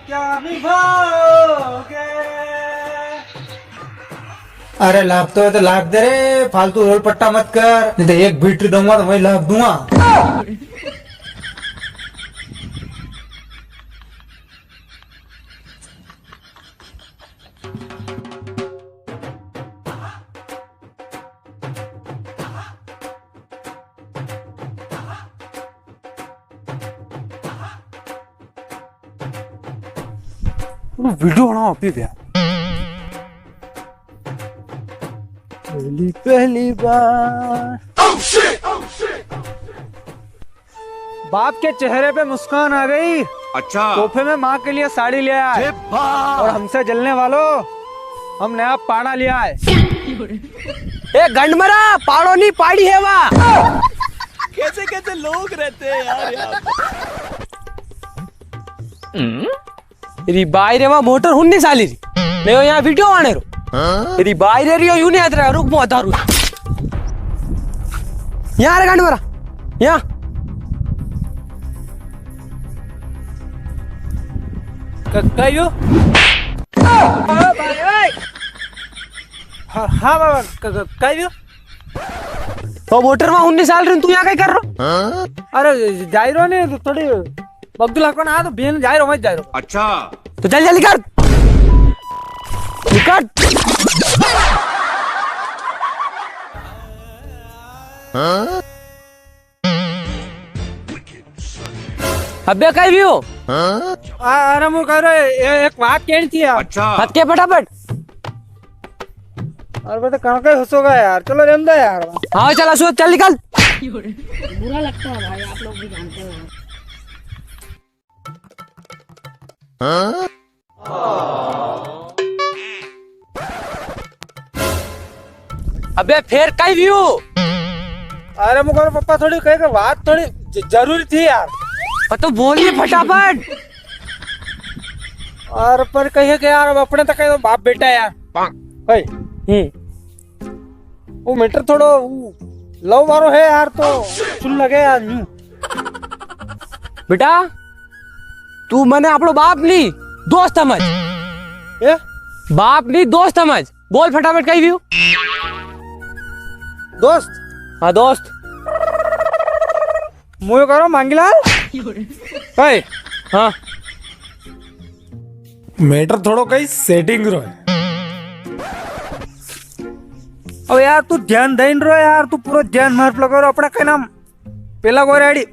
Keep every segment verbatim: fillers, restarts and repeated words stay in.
क्या निभाओगे? अरे लागतो है तो लाग दे रे, फालतू रोल पट्टा मत कर, नी तो एक बीट दूंगा तो वही लाग दूंगा। वीडियो बनाओ अभी भैया। पहली, पहली बार। बाप के चेहरे पे मुस्कान आ गई। अच्छा। तोहफे में माँ के लिए साड़ी ले आए। अरे बाप। और हमसे जलने वालों, हम नया पाड़ा ले आए। ए गंडमरा, पाड़ो नी, पाड़ी है वा। कैसे कैसे लोग रहते हैं यार, यार। री बाई रे, वा मोटर हुन नी साली री। ले यो यहाँ वीडियो आने रो। री बाई रे, रियो यूं नी आता, रुक, मो आता रुक। यहाँ रे गंडमरा, यहाँ। क-, कहियो? हाँ, हाँ बाबा, क-, क-, कहियो? तो मोटर में उन्नीस साल री, तू यहाँ कई कर रो? अरे, जाई रो ने, तो थोड़ी बगदुला कोन आ तो बेन जाय रो, मत जाय रो। अच्छा। तो जल्दी जल्दी कर। निकल। अबे कई भी हो? आ, अरे मु कह रहा, ए-, एक बात कहनी थी यार। अच्छा। हट के फटाफट। अरे बेटा, कहाँ का हंसोगा यार? चलो, रहने दो यार। हाँ, चल, हंसो, चल, निकल। बुरा लगता है भाई, आप लोग भी जानते हो। अबे, फेर कई व्यू? अरे, मु कह रहा, पापा, थोड़ी कहे के बात थोड़ी ज-, जरूरी थी यार। पर तो बोलिए फटाफट। और पर कहिए कि यार, अब अपने तो कहे बाप बेटा यार। भाई। हम्म। वो मैटर थोड़ो, वो लव वारो है यार, तो सुन लगे यार यूं। बेटा, तू मने आपणो बाप नी, दोस्त समझ। ए? बाप नी, दोस्त समझ। बोल फटाफट, कई व्यू? दोस्त? हाँ, दोस्त। मुयो करो मांगीलाल। कई? हाँ। मैटर थोड़ो कई सेटिंग रो है। अब यार तू ध्यान देन रो यार, तू पूरो ध्यान मार पे लगा रो, अपना कई नाम पेला गोरे आड़ी।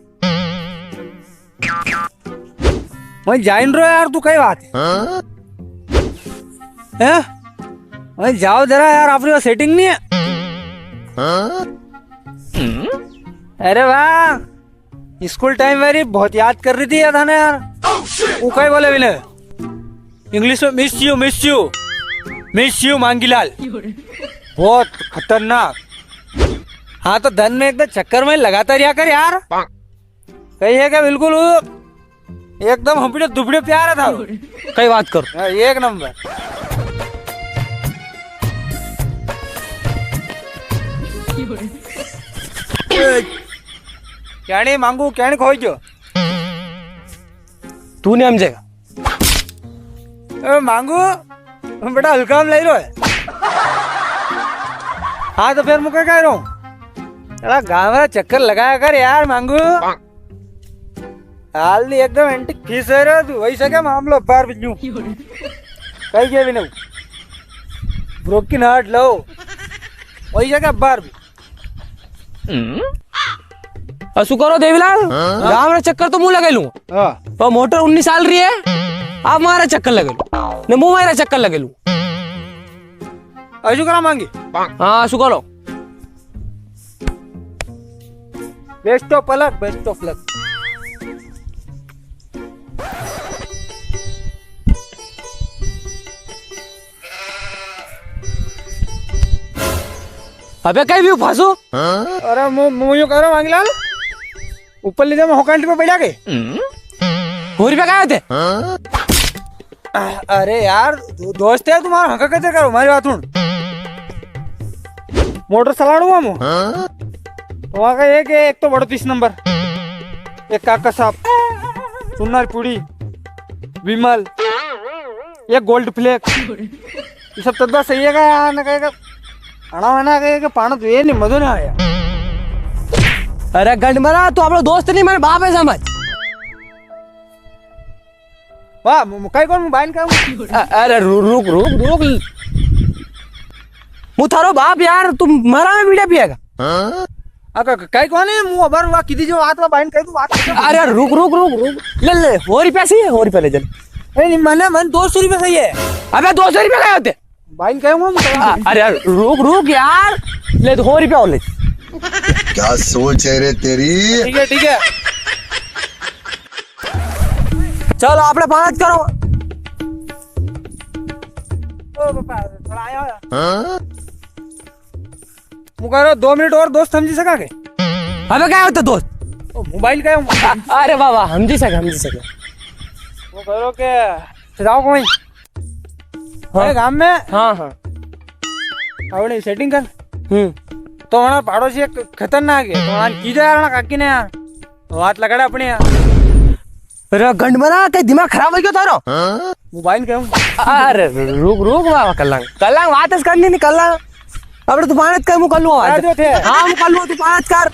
वहीं जाइन रो यार, तू कई बात है? हैं? वहीं जाओ जरा यार, आपणी सेटिंग नी है। अरे वाह, स्कूल टाइम मेरी बहुत याद कर री थी यार थाने यार। वो कई बोले विने? इंग्लिश में miss you, miss you, miss you Mangilal. बहुत खतरनाक। हाँ, तो दन में एक दो चक्कर में लगाता रिया कर यार। कई है क्या बिल्कुल वो एकदम हबड़े दुबड़े प्यार है थारो। कई बात कर। हाँ, एक नंबर। क्याणी मांगू, क्याणी खोई जो। तू नी हमजेगा। ए, मांगू, बेटा हल्का में ले रो है। हाँ, तो फिर मुके कह रहा हूँ, थोड़ा गाँव रा चक्कर लगाया कर यार, मांगू। हाल नी एकदम एंटी खीस है रे तू, वही से क्या मामलो बार भी न्यू। कई के भी नहीं। ब्रोकन हार्ट लो। वही से क्या बार भी। असु करो देवीलाल, हाँ? गांव रा चक्कर तो मु लगे लूं। हाँ। पर मोटर उन्नीस साल री है, आप मारा चक्कर लगे लूं। ने मु मारा चक्कर लगे लूं। असु करा मांगी। हाँ, असु करो। Best of luck, best of luck। अबे कई भी फासू? अरे मु, मु यूं करो मांगीलाल, ऊपर ले जा, मैं होकांटी पे बैठा के। हो रुपया कई थे? अरे यार, दो-, दोस्त है तुम्हारा, हंका कैसे करो, मारी बात सुन। मोटर चलाणू है मु। वहाँ का एक, एक तो बड़ो तीस नंबर, एक काका साहब, सुनार पूड़ी, विमल, ये गोल्ड फ्लेक्स, ये सब तद्दा सही है का यार? ना कहेगा, अणा वणा कहेगा, पाणो तो ये नी, मजो ना आया। अरे गंडमरा, तू आपणो दोस्त नी, मारे बाप है समझ। वाह, मु-, मु-, कई कोनी, मु बाइन कहूँ। अ-, अरे रु-, रुक, रुक, रुक। मु थारो बाप यार, तू मारा में बीड़ा पिएगा? हाँ? अ, क-, क-, कई कोनी, मु अबर वा किदी जो बात वा बाइन कह दूँ, बात कर। अरे रुक, रुक, रुक, रुक। ले, ले, हो रुपया सही है, हो रुपया ले चल। ए, नी, मने, मने दो सौ रुपया सही है। अबे दो सौ रुपया कई होते? बाइन कहूँ मु। अ-, अरे यार, रुक, रुक यार। ले, तो हो रुपया और ले। क्या सोच है रे तेरी? ठीक है, ठीक है। चलो, आपणे पाणत करो। ओ पापा, थोड़ा आया हो। हाँ? मु कह रहा, दो मिनट और दोस्त समझी सका के? अबे कई होता दोस्त? ओ, मोबाइल का है? अ-, अरे वाह, वाह, समझी सके, समझी सके। मु कह रहा के जाओ कोई। हाँ। अरे गांव में। हाँ, हाँ। अपनी सेटिंग कर। हम्म। तो वहाँ पाड़ोसी एक खतरनाक है, तो वहाँ की जा रहा काकी ने यार। बात लगाड़ा अपने यार। अरे गंडमरा, कई दिमाग खराब हो गयो थारो? मोबाइल कहूँ। अरे रुक, रुक बाबा, कल्लांग, कल्लांग बात इस करनी नी, कल्लांग। अब तू पाणत कर, मु कर लूँ आज। जो थे। हाँ, मु कर लूँ, तू पाणत कर।